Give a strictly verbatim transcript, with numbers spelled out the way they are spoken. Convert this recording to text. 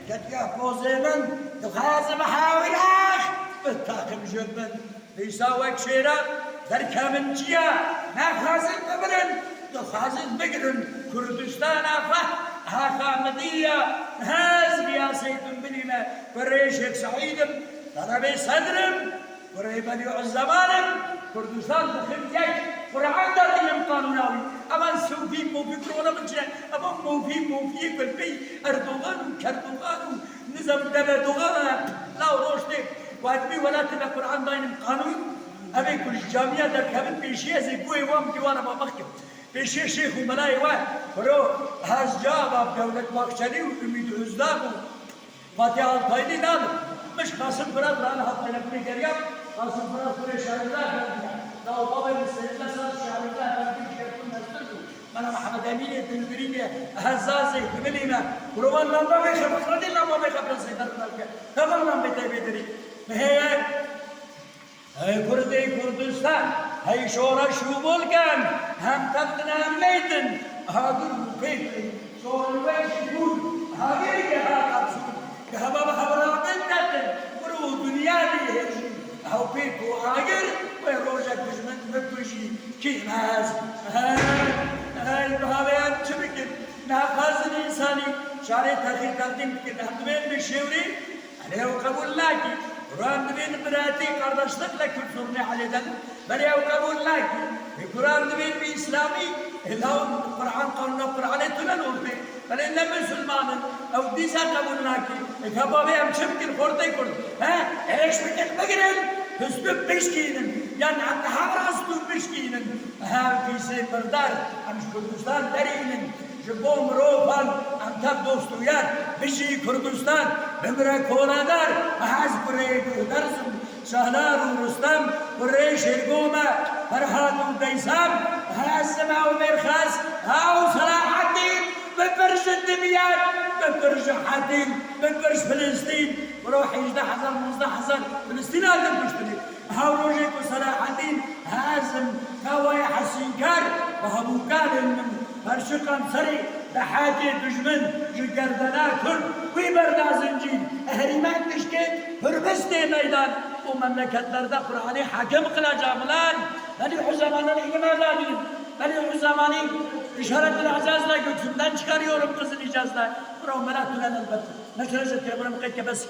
Ketiya pozê min, dixwazim hawirek bi taqim ji min. Dîsa wek şêra derkevin çiya, naxwazin bimirin, dixwazin bigirin Kurdistana xwe. Axa min diya, ez biya Seytun bilî me, kurê Şêx Seîd im, talebê Sedr im. Kurê Bedîuzzeman im, Kurdistan dixin yek, Quran da dînim qanûna wî. Evan sofî mofî kurona min çi ne? Evan mofî mofiyê ku li pey Erdogan û Kerdogan û nizam Devedogan e. Law roj tê, ku ez vî welatê de Quran daynim qanûn, ev ê ku ji camiya derkevin pêşî ez ê guhê wan bikî wan e, ma bixkim. Pêşiya şêx û melayê we, kuro, ez cava Dewlet Bahçelî û Ümît Özdağ û Fatih Altaylı nadim. Miş Kasım Fırat lan hat telefonê geriya. Kasım Fırat kurê Şairullah Efendi. Daw babê min seyirle sar Şairullah Efendi şerfin mestir bû. Bana Mehmet Eminê Dilbirî de Hezazê Himilî me. Kurban lan babê xebir Fırat'ê lan babê xebir Seyder Fırat ke. Hemen lan bê tebê dirî. Heye. Hey Kurdê Kurdistan, hey şoreş û bolken, hem tev dinamêtin, agir û pêtin, şor wek ji Kurd, agir ge ha qapsûn, ge hema bi hevra bin tetin, mir û dinya dî hêjî, ew pêt û agir, wê rojek dijmin bikujî, kî mez. Hey, hey, bi havê em çi bikin? Naxwazin însanî, şarê texîr teqdîm bikin, em dibên bi şêwrî, Erê ew qebûl nakî. Quran divê li biratî, qardaşlıkla Kurd sorunê helêdin. Belê ew qebûl nakî. Ê Quran divê bi îslamî, ê law Quran qanûna Quranê tune nordê. Belê ne misilman in. Ew dîsa qebûl nakî. Ê ka bavê em çi bikin xortê Kurd? He? Êş bikin bigirin. Histû bişkînin. Yan em niha rastû bişkînin. Ev dîsê birdar. Em ji Kurdistan derînin. Ji bo mirovan em tev dost û yar, bijî Kurdistan, bimire koladar, ez kurê Guhderzim, Şahlar û Rustem, kurê Şêrgo me, Ferhat û Deysam, ez me û Mêrxas, ew Selahaddîn, bi pir ji Dimyat, bi pir ji Hedîn, bi pir ji Filistîn, biro hejdeh hezar, nozdeh hezar Filistîn hatin kuştinê. Ew rojê ku Selahaddîn Hazim, Kawayê Hesînkar bi hemû kalên min perşiqan serê dehakê dijmin ji gerdena Kurd wî berda zincîr, ehrîmen dişkên Hurbistê meydan û memleketlerde Qur'anê hakim qila camilan, belî Uzemanî îlim azadî, belî Uzemanî işaretul azazla götümden çıkarıyorum kızıl icazla. Bro, mela tülen elbet. Ne şöyle şey, bro, mukayke bes.